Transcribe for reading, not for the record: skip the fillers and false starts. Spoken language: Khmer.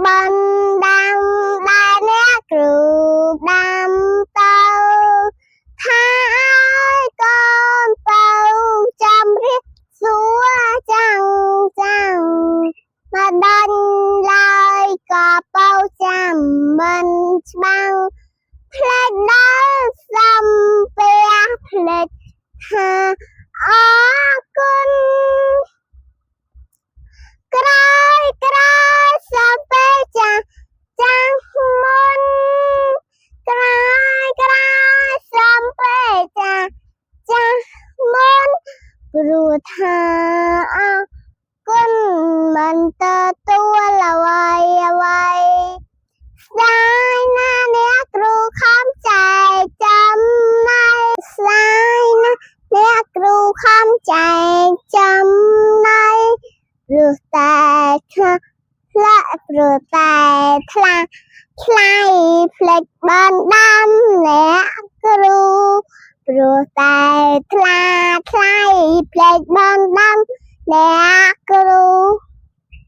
បណ្ដាំដែលអ្នកគ្រូដាំទៅថាឲ្យកូនទៅចាំរៀបសួរចាំងចាំងមកដល់ឡើយក៏បោចាំមិនច្បាំងផ្លេចដល់សំពះផ្លេចថាអរគុណ ក្រោយក្រោយសំពេចាស់ចាស់មុនក្រោយក្រោយសំពេចាស់ចាស់មុនព្រោះថាអរគុណមិនទទួលអ្វីអ្វីស្ដាយណាស់អ្នកគ្រូខំចែកចំណែកស្ដាយណាស់អ្នកគ្រូខំចែកចំណែក ព្រោះតែខ្លះលាក់ព្រោះតែថ្លាថ្លៃផ្លេចបានដាំអ្នកគ្រូព្រោះតែថ្លាថ្លៃផ្លេចបានដាំអ្នកគ្រូ។